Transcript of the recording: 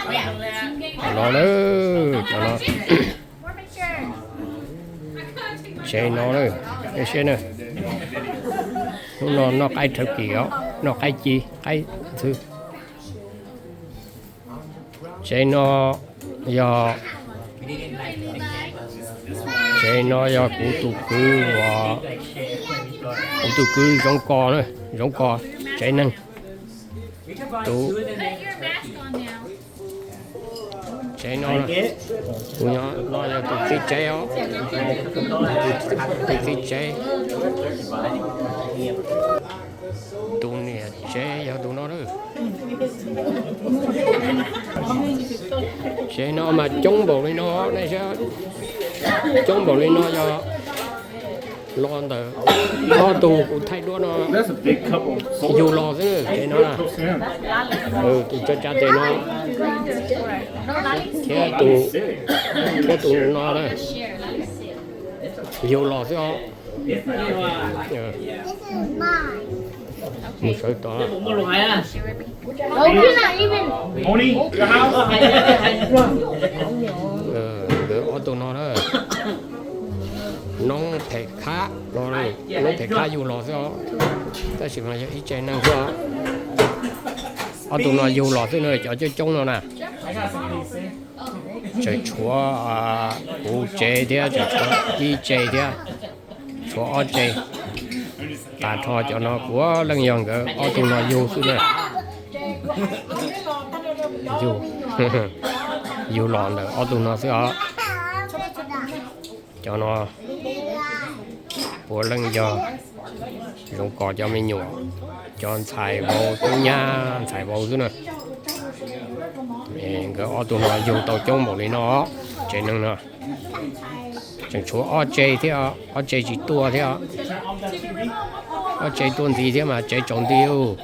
Cov no lawm, cov no. Tsev no lawm, siab na. Hnub no noj qaib turkey os, noj qaib ci, qaib ntxhw. Tsev no yog, tsev no yog kuv tus kwv uas, kuv tus kwv Zoov Kos, Zoov Kos tsev neeg. Tus, tsev no, tus no yog tus txiv tsev os, tus txiv tsev. Tus niam tsev yog tus no lawm. Tsev no mas coob npaum li no, nej saib, coob npaum li no yog los ntawm ob tug kuv thaij duab no yug los xwb tsev no. Tus tso tsa tes no thiab tus, thiab tus no na, yug los xwb os. Mus sawv tod. Nkawd ob tug no na, noob phem khab no, noob phem khab yug los xwb os. Tab sis mas yog ib tsev neeg xwb os. Ob tug no yug los xwb na, cov coob coob no na. Tseem tshuav kuv tsev thiab, tseem tshuav ib tsev thiab, tshuav ob tsev. Tag nrho cov no puav leej yog nkawd ob tug no yug xwb na. Yug, yug los ntawm ob tug no xwb os. Cov no puav leej yog Zoov Kos cov me nyuam, cov ntxhais vauv, tub nyab ntxhais vauv xwb na. Nkawd ob tug no yug tau coob npaum li no, tsev neeg no. Tseem tshuav ob tsev thiab, ob tsev tsis tuaj thiab. Ob tsev tuaj ntxiv thiab mas tsev tsaus nti ub.